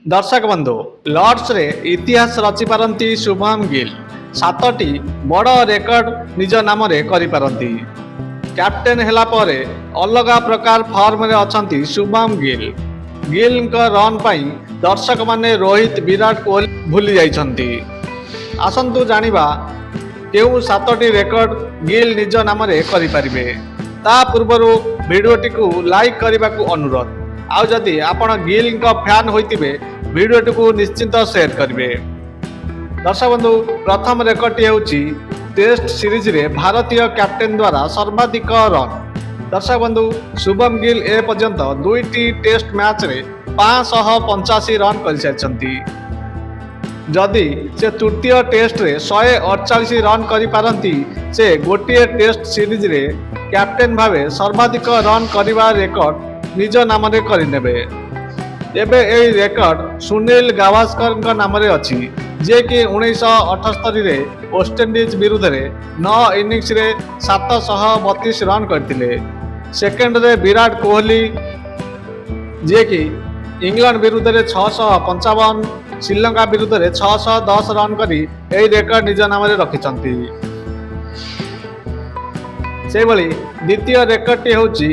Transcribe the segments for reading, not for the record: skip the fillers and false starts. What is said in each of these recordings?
ଦର୍ଶକ ବନ୍ଧୁ, ଲର୍ଡସରେ ଇତିହାସ ରଚିପାରନ୍ତି ଶୁଭମ ଗିଲ୍। ସାତଟି ବଡ଼ ରେକର୍ଡ ନିଜ ନାମରେ କରିପାରନ୍ତି। କ୍ୟାପ୍ଟେନ୍ ହେଲା ପରେ ଅଲଗା ପ୍ରକାର ଫର୍ମରେ ଅଛନ୍ତି ଶୁଭମ ଗିଲ୍। ଗିଲ୍ଙ୍କ ରନ୍ ପାଇଁ ଦର୍ଶକମାନେ ରୋହିତ, ବିରାଟ କୋହଲି ଭୁଲି ଯାଇଛନ୍ତି। ଆସନ୍ତୁ ଜାଣିବା, କେଉଁ ସାତଟି ରେକର୍ଡ ଗିଲ୍ ନିଜ ନାମରେ କରିପାରିବେ। ତା ପୂର୍ବରୁ ଭିଡ଼ିଓଟିକୁ ଲାଇକ୍ କରିବାକୁ ଅନୁରୋଧ। ଆଉ ଯଦି ଆପଣ ଗିଲ୍ଙ୍କ ଫ୍ୟାନ୍ ହୋଇଥିବେ, ଭିଡ଼ିଓଟିକୁ ନିଶ୍ଚିତ ସେୟାର କରିବେ। ଦର୍ଶକ ବନ୍ଧୁ, ପ୍ରଥମ ରେକର୍ଡଟି ହେଉଛି ଟେଷ୍ଟ ସିରିଜରେ ଭାରତୀୟ କ୍ୟାପ୍ଟେନ୍ ଦ୍ୱାରା ସର୍ବାଧିକ ରନ୍। ଦର୍ଶକ ବନ୍ଧୁ, ଶୁଭମ ଗିଲ୍ ଏ ପର୍ଯ୍ୟନ୍ତ ଦୁଇଟି ଟେଷ୍ଟ ମ୍ୟାଚ୍ରେ 585 ରନ୍ କରିସାରିଛନ୍ତି। ଯଦି ସେ ତୃତୀୟ ଟେଷ୍ଟରେ 148 ରନ୍ କରିପାରନ୍ତି, ସେ ଗୋଟିଏ ଟେଷ୍ଟ ସିରିଜରେ କ୍ୟାପ୍ଟେନ୍ ଭାବେ ସର୍ବାଧିକ ରନ୍ କରିବା ରେକର୍ଡ ନିଜ ନାମରେ କରିନେବେ। ଏବେ ଏହି ରେକର୍ଡ ସୁନୀଲ ଗାଭାସ୍କରଙ୍କ ନାମରେ ଅଛି, ଯିଏକି 1978ରେ ୱେଷ୍ଟଇଣ୍ଡିଜ୍ ବିରୁଦ୍ଧରେ ନଅ ଇନିଂସରେ 732 ରନ୍ କରିଥିଲେ। ସେକେଣ୍ଡରେ ବିରାଟ କୋହଲି, ଯିଏକି ଇଂଲଣ୍ଡ ବିରୁଦ୍ଧରେ 655, ଶ୍ରୀଲଙ୍କା ବିରୁଦ୍ଧରେ 610 ରନ୍ କରି ଏହି ରେକର୍ଡ ନିଜ ନାମରେ ରଖିଛନ୍ତି। ସେହିଭଳି ଦ୍ୱିତୀୟ ରେକର୍ଡଟି ହେଉଛି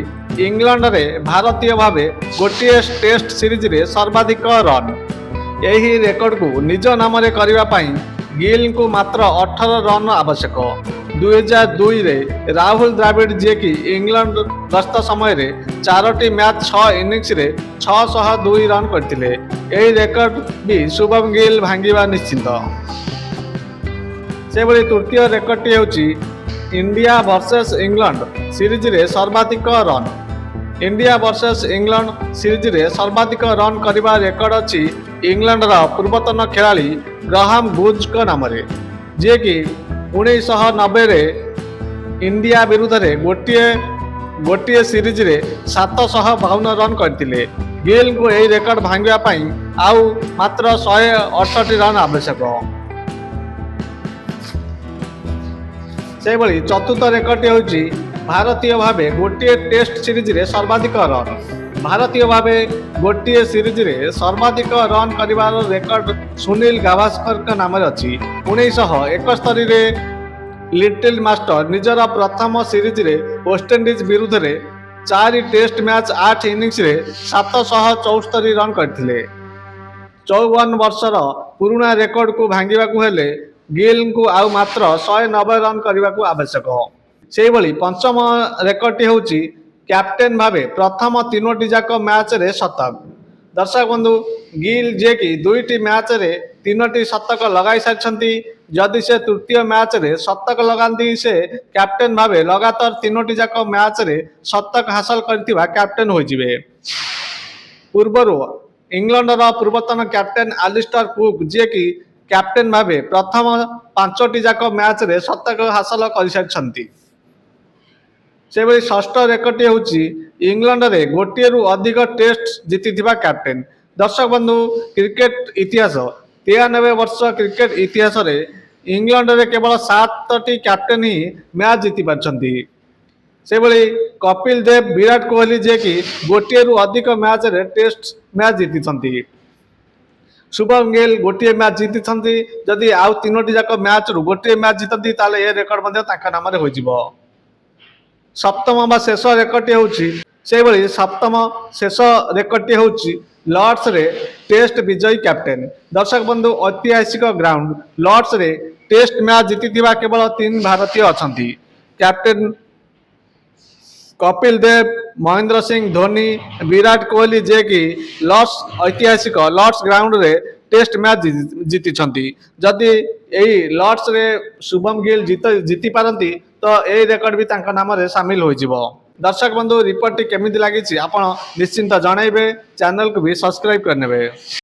ଇଂଲଣ୍ଡରେ ଭାରତୀୟ ଭାବେ ଗୋଟିଏ ଟେଷ୍ଟ ସିରିଜରେ ସର୍ବାଧିକ ରନ୍। ଏହି ରେକର୍ଡକୁ ନିଜ ନାମରେ କରିବା ପାଇଁ ଗିଲ୍ଙ୍କୁ ମାତ୍ର 18 ରନ୍ ଆବଶ୍ୟକ। 2002ରେ ରାହୁଲ ଦ୍ରାବିଡ଼, ଯିଏକି ଇଂଲଣ୍ଡ ଗସ୍ତ ସମୟରେ ଚାରୋଟି ମ୍ୟାଚ୍ ଛଅ ଇନିଂସରେ 602 ରନ୍ କରିଥିଲେ। ଏହି ରେକର୍ଡ ବି ଶୁଭମ ଗିଲ୍ ଭାଙ୍ଗିବା ନିଶ୍ଚିତ। ସେହିଭଳି ତୃତୀୟ ରେକର୍ଡଟି ହେଉଛି ଇଣ୍ଡିଆ ଭର୍ସେସ୍ ଇଂଲଣ୍ଡ ସିରିଜରେ ସର୍ବାଧିକ ରନ୍। ଇଣ୍ଡିଆ ଭର୍ସେସ୍ ଇଂଲଣ୍ଡ ସିରିଜରେ ସର୍ବାଧିକ ରନ୍ କରିବା ରେକର୍ଡ ଅଛି ଇଂଲଣ୍ଡର ପୂର୍ବତନ ଖେଳାଳି ଗ୍ରାହାମ ଗୁଚଙ୍କ ନାମରେ, ଯିଏକି 1990ରେ ଇଣ୍ଡିଆ ବିରୁଦ୍ଧରେ ଗୋଟିଏ ଗୋଟିଏ ସିରିଜରେ 752 ରନ୍ କରିଥିଲେ। ଗିଲ୍ଙ୍କୁ ଏହି ରେକର୍ଡ ଭାଙ୍ଗିବା ପାଇଁ ଆଉ ମାତ୍ର 168 ରନ୍ ଆବଶ୍ୟକ। ସେହିଭଳି ଚତୁର୍ଥ ରେକର୍ଡଟି ହେଉଛି ଭାରତୀୟ ଭାବେ ଗୋଟିଏ ଟେଷ୍ଟ ସିରିଜରେ ସର୍ବାଧିକ ରନ୍। ଭାରତୀୟ ଭାବେ ଗୋଟିଏ ସିରିଜରେ ସର୍ବାଧିକ ରନ୍ କରିବାର ରେକର୍ଡ ସୁନୀଲ ଗାଭାସ୍କରଙ୍କ ନାମରେ ଅଛି। 1971ରେ ଲିଟିଲ୍ ମାଷ୍ଟର ନିଜର ପ୍ରଥମ ସିରିଜରେ ୱେଷ୍ଟଇଣ୍ଡିଜ୍ ବିରୁଦ୍ଧରେ ଚାରି ଟେଷ୍ଟ ମ୍ୟାଚ୍ ଆଠ ଇନିଂସରେ 774 ରନ୍ କରିଥିଲେ। 54 ବର୍ଷର ପୁରୁଣା ରେକର୍ଡକୁ ଭାଙ୍ଗିବାକୁ ହେଲେ ଗିଲ୍ଙ୍କୁ ଆଉ ମାତ୍ର 190 ରନ୍ କରିବାକୁ ଆବଶ୍ୟକ। ସେହିଭଳି ପଞ୍ଚମ ରେକର୍ଡଟି ହେଉଛି କ୍ୟାପ୍ଟେନ୍ ଭାବେ ପ୍ରଥମ ତିନୋଟି ଯାକ ମ୍ୟାଚ୍ରେ ଶତକ। ଦର୍ଶକ ବନ୍ଧୁ, ଗିଲ୍ ଯିଏକି ଦୁଇଟି ମ୍ୟାଚ୍ରେ ତିନୋଟି ଶତକ ଲଗାଇ ସାରିଛନ୍ତି, ଯଦି ସେ ତୃତୀୟ ମ୍ୟାଚ୍ରେ ଶତକ ଲଗାନ୍ତି, ସେ କ୍ୟାପ୍ଟେନ୍ ଭାବେ ଲଗାତାର ତିନୋଟି ଯାକ ମ୍ୟାଚ୍ରେ ଶତକ ହାସଲ କରିଥିବା କ୍ୟାପ୍ଟେନ୍ ହୋଇଯିବେ। ପୂର୍ବରୁ ଇଂଲଣ୍ଡର ପୂର୍ବତନ କ୍ୟାପ୍ଟେନ୍ ଆଲିଷ୍ଟର କୁକ୍, ଯିଏକି କ୍ୟାପ୍ଟେନ୍ ଭାବେ ପ୍ରଥମ ପାଞ୍ଚଟି ଯାକ ମ୍ୟାଚ୍ରେ ଶତକ ହାସଲ କରିସାରିଛନ୍ତି। ସେହିଭଳି ଷଷ୍ଠ ରେକର୍ଡଟି ହେଉଛି ଇଂଲଣ୍ଡରେ ଗୋଟିଏରୁ ଅଧିକ ଟେଷ୍ଟ ଜିତିଥିବା କ୍ୟାପ୍ଟେନ୍। ଦର୍ଶକ ବନ୍ଧୁ, କ୍ରିକେଟ ଇତିହାସ, 93 ବର୍ଷ କ୍ରିକେଟ ଇତିହାସରେ ଇଂଲଣ୍ଡରେ କେବଳ ସାତଟି କ୍ୟାପ୍ଟେନ୍ ହିଁ ମ୍ୟାଚ୍ ଜିତି ପାରିଛନ୍ତି। ସେହିଭଳି କପିଲ ଦେବ, ବିରାଟ କୋହଲି, ଯିଏକି ଗୋଟିଏରୁ ଅଧିକ ମ୍ୟାଚ୍ରେ ଟେଷ୍ଟ ମ୍ୟାଚ୍ ଜିତିଛନ୍ତି। ଶୁଭମ ଗିଲ୍ ଗୋଟିଏ ମ୍ୟାଚ୍ ଜିତିଛନ୍ତି। ଯଦି ଆଉ ତିନୋଟି ଯାକ ମ୍ୟାଚ୍ରୁ ଗୋଟିଏ ମ୍ୟାଚ୍ ଜିତନ୍ତି, ତାହେଲେ ଏ ରେକର୍ଡ ମଧ୍ୟ ତାଙ୍କ ନାମରେ ହୋଇଯିବ। ସପ୍ତମ ବା ଶେଷ ରେକର୍ଡଟି ହେଉଛି ସେହିଭଳି ସପ୍ତମ ଶେଷ ରେକର୍ଡଟି ହେଉଛି ଲର୍ଡସରେ ଟେଷ୍ଟ ବିଜୟୀ କ୍ୟାପ୍ଟେନ୍। ଦର୍ଶକ ବନ୍ଧୁ, ଐତିହାସିକ ଗ୍ରାଉଣ୍ଡ ଲର୍ଡସରେ ଟେଷ୍ଟ ମ୍ୟାଚ୍ ଜିତିଥିବା କେବଳ ତିନି ଭାରତୀୟ ଅଛନ୍ତି। କ୍ୟାପ୍ଟେନ୍ କପିଲ ଦେବ, ମହେନ୍ଦ୍ର ସିଂ ଧୋନି, ବିରାଟ କୋହଲି, ଯିଏକି ଲର୍ଡସ ଐତିହାସିକ ଲର୍ଡସ ଗ୍ରାଉଣ୍ଡରେ ଟେଷ୍ଟ ମ୍ୟାଚ୍ ଜିତିଛନ୍ତି। ଯଦି ଏଇ ଲର୍ଡସରେ ଶୁଭମ ଗିଲ୍ ଜିତି ପାରନ୍ତି, ତ ଏଇ ରେକର୍ଡ ବି ତାଙ୍କ ନାମରେ ସାମିଲ ହୋଇଯିବ। ଦର୍ଶକ ବନ୍ଧୁ, ରିପୋର୍ଟଟି କେମିତି ଲାଗିଛି, ଆପଣ ନିଶ୍ଚିନ୍ତ ଜଣାଇବେ। ଚ୍ୟାନେଲକୁ ବି ସବସ୍କ୍ରାଇବ୍ କରିନେବେ।